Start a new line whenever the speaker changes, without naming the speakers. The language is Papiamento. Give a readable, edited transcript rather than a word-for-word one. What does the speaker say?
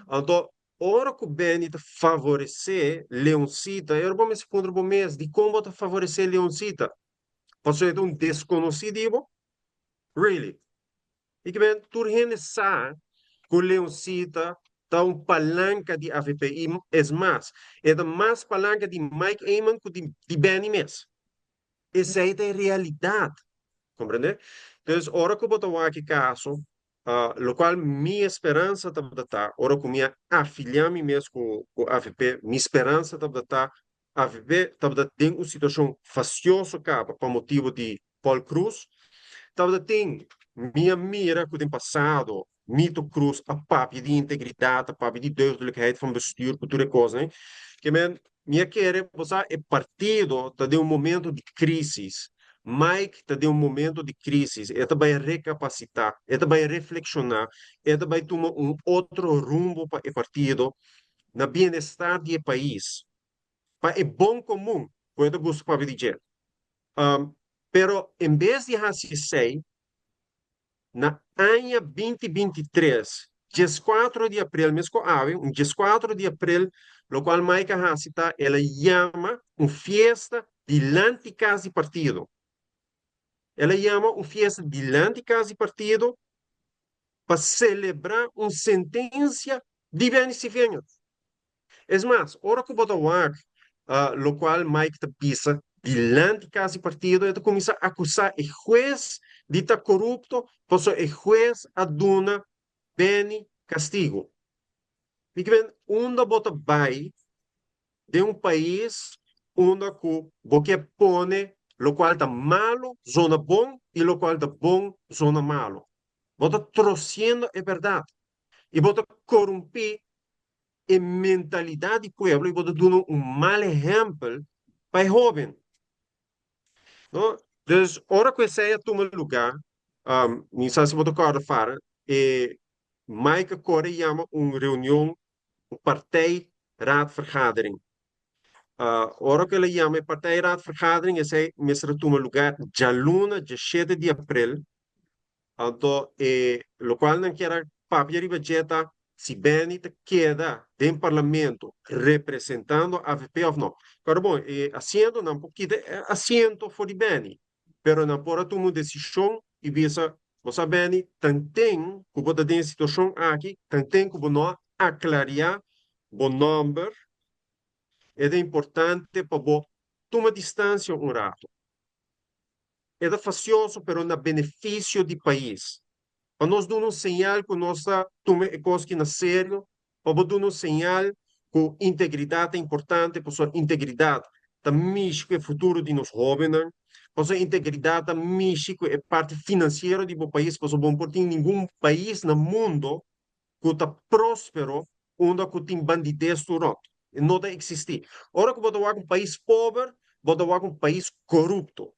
Anto, ora ku Benny ta favoresé Leoncita, e ora bo mester puntra bo mes, dikon bo ta favoresé Leoncita? Pasobra e ta un deskonosí di bo? Really? I ke men tur hende sa ku Leoncita ta un palanka di avp. I es mas, e ta mas palanka di Mike Eman ku di Benny mes. Esei ta e realidat. Komprendé? Entonces, ora ku bo ta wak e kaso, lokual mi esperansa tabata ta, ora ku mi a afiliá mi mes ku avp, mi speransa tabata ta, avp tabata den un situashon fastioso kaba pa motibu di Paul Croes. Tabata tin, mi a mira ku den pasado Mito Croes a papia di integridat, a papia di deugdelijkheid van bestuur ku tur e kosnan. Ke men, mi a kere, bo sa, e partido ta den un momento di krísis. Mike ta den un momento di krísis. E ta bai rekapasitá, e ta bai reflekshoná, e ta bai tuma un otro rumbo pa e partido na bienestar di e pais, pa e bon komun ku e ta gusta papia di dje. Pero en bes di hasi esei, na aña 2023, 14 di aprel, mes ku awe, un 14 di aprel, lokual Mike a hasi ta el a yama un fiesta dilanti kas di partido. El a yama un fiesta dilanti kas di partido pa selebrá un sentensia di Benny Sivenia. Es mas, ora ku bo ta wak lokual Mike ta bisa dilanti kas di partido, e ta kuminsá akusá e hues di ta korupto pasobra e hues a duna Benny kastigu. Mi ke men, unda bo ta bai den un pais unda ku bo ke pone lokual ta malu zona bon i lokual ta bon zona malu? Bo ta trosiendo e bèrdat i bo ta korumpí e mentalidat di pueblo i bo ta duna un mal ehèmpel pa e hóben. No? Dus ora ku esei a tuma lugá, mi sa si bo ta kòrda Farah, e Mike a kore yama un reunion, un partijraadvergadering. Ora ku el a yama e partijraadvergadering, esei mester a tuma lugá djaluna 17 di aprel. Anto e lokual nan kier a papia riba dje ta si Benny ta keda den parlamento representando avp of no. Pero bon, e asiento nan por kita e asiento for di Benny, pero nan por a tuma un desishon i bisa, bo sa Benny, tanten ku bo ta den e situashon aki, tanten ku bo no a aklariá bo nòmber, e ta importante pa bo tuma distansia un rato. E ta fasioso pero na benefisio di pais. Pa nos duna un señal ku nos ta tuma e kos ki na serio, pa bo duna un señal ku integridat ta importante pasobra integridat ta mishi ku e futuro di nos hóbennan, pasobra integridat ta mishi ku e parti finansiero di bo pais pasobra bo no por tin ningun pais na mundo ku ta próspero unda ku tin bandides tur rònt. E no ta eksistí. Ora ku bo ta wak un pais pober, bo ta wak un pais korupto.